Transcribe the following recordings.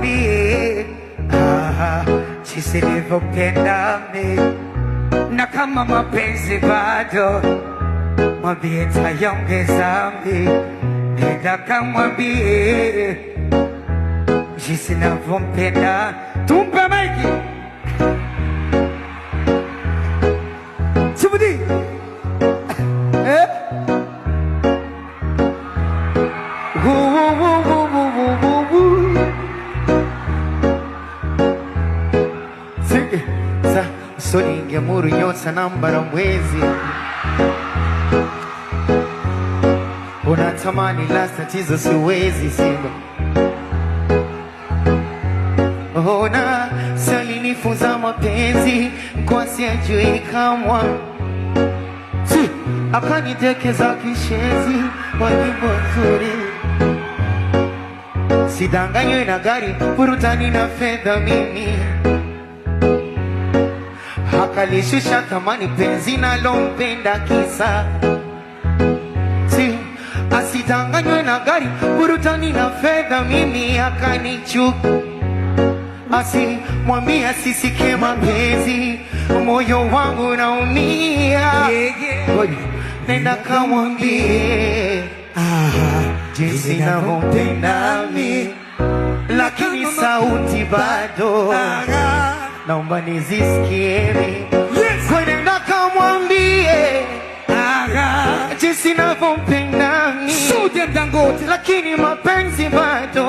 kamwambie, ah, jinsi nilivyompenda mi, na kama mapenzi bado, mwambie tayaongeza mi. Nenda kamwambie jinsi navyompenda. Tumpe maiki Chibudi. Eh? Woo, woo, woo, woo, woo, woo, woo, woo. Sige, sa soninge muru nyota nambara mwezi unatamani la tatizo siwezi simba ona salinifunza mapenzi kwasi ajui kamwa si akanitekeza kishenzi kwa nyimbo nzuri sidanganywe na gari burutani na fedha mimi akalishusha thamani penzi nalompenda kisa si asidanganywe na gari burutani na fedha mimi akanichuka asimwambie asisikie mapenzi moyo wangu naumia. Yeah. Ngoja, nenda kamwambie jinsi navyompenda mi, lakini sauti bado naomba nizisikie mi. Yes. Nenda kamwambie jinsi navyompenda mi, Show them Dangote. lakini mapenzi bado.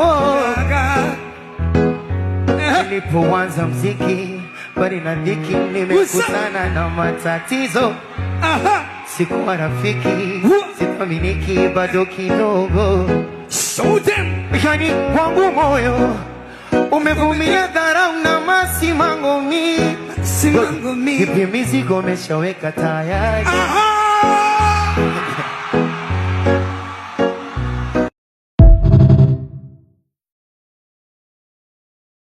Nilipoanza mziki bali na dhiki, nimekutana na matatizo, Aha. sikuwa rafiki, sithaminiki bado kidogo. Show them. Yani wangu moyo umevumilia dharau na masimango mi Simango mi. Ipi mizigo meshaweka tayari. Aha.